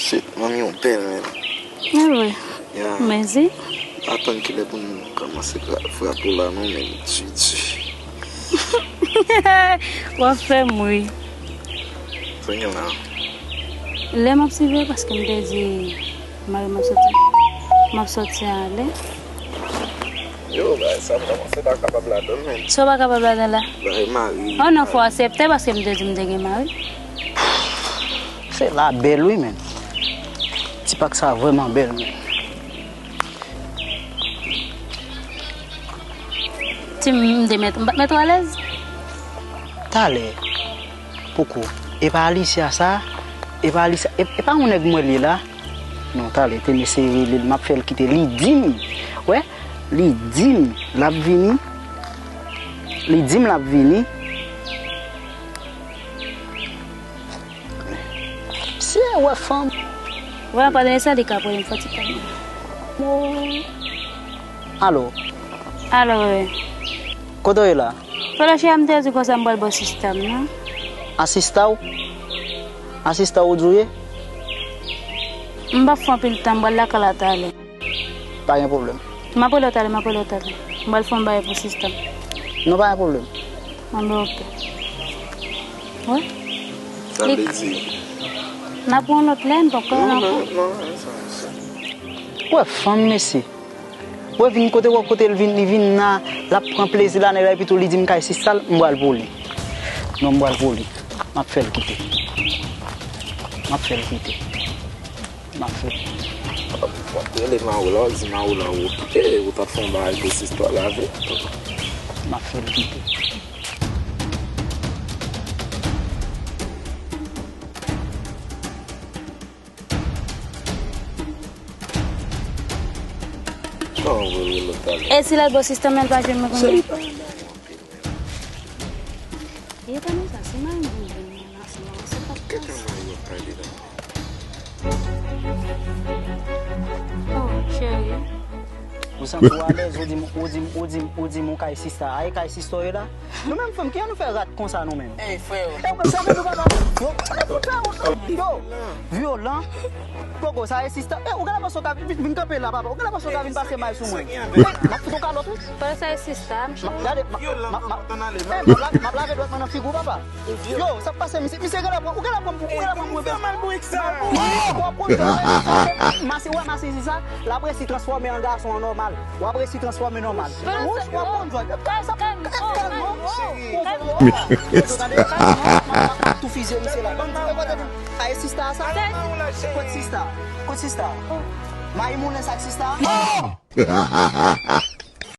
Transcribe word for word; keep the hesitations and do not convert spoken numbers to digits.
Shit, manmi w bèl, men. E vre. Ya. Mèsi. Atann kilè pou n kòmanse fra-, frape w la non, men di, di. W ap fè m ri. Sa gen la? Lè m ap siveye paske m te di mari m ap soti, m ap soti ale. Yo, bagay sa m kòmanse pa kapab ladan l, men. Sa w pa kapab ladan la? Bagay mari. Oh non, fò w aksepte paske m te di m te gen mari. Fi la bèl wi, men. Ti Pak sa vrèman bèl, men. Ti m, m te mèt, m pa t mèt w alèz? Talè. Poko. E pa Alicia sa? E pa Alicia, e, e pa yon nèg mwen li la? Non, talè, te m eseye rele l, m ap fè l kite. Li di m, wè, li di m l ap vini. Li di m l ap vini. Misye wè fanm. Wè, pa de sa, li ka pran yon fò ti tan. Alo. Alo, bebe. Kote w ye la? Fè lè chè a, m te di konsa m pral ba w sista m nan. A sista w? A sista w ou di w ye? M p ap fè anpil tan, m pral lakay la talè. Pa gen pwoblèm. M ap rele w talè, m ap rele w talè. M pral fè yon bagay pou sista m. Non, pa gen pwoblèm. Anben, oke. Wè? Sa vle di? N ap pran yon lòt lè, n p ap pran ankò. Non, non, non, sa, sa. Wè, fanm, mesye. Wè, vin kote, wè, kote l vin, li vin la, l ap pran plezi la, nèg la, epi tou, li di m kay sista l, m pral pou li. Non, m pral pou li. M ap fè l kite. M ap fè l kite. M ap fè. W ap rele Mawola, w di Mawola ou okipe, ou t ap fè yon bagay pou sista la vre. M ap fè l kite. Kòman w rele lòt talè? E si l al bò sistèm nan, l pa jwenn mwen kounye a? Cheri, pa rele anpil. E pa nan sa, se mari m pou m jwenn nan, se pa. Kèt mari w ap pale la. Oh, cheri. Ou santi w alèz, ou di m, ou di m, ou di m, ou di m, ou kay sista. A, e kay sista w ye la? Nou menm fanm, kijan nou fè rat konsa nou menm? Ey, frè. E, ou sa vle nou pa nan. Yo, yo, vyolan. Poko, sa e sista. E, ou genlè panse w ka vin, vin kanpe la, papa. Ou genlè panse w ka vin pase may sou mwen. E, m ap fout ou kalòt, wi. Pandan sa e sista, m cheri. Gade, m ap, m ap, m ap, e, m ap la-, m ap lave dwèt mwen nan figi w, papa. Yo, sa k pase, misye, misye genlè pran, ou genlè pran, ou genlè pran mwen. Masi, wè, masi, se sa, l ap resi transfòme an gason an nòmal. W ap resi transfòme nòmal. Wouch, w ap konn jwèt. Kalm, kalm, kalm, non. Cheri. Tande? M ap tou fizye misye la. Ban m di, e, kote nou? A, e sista sa? Kot sista? Kot sista? Mayi moulen sa k sista?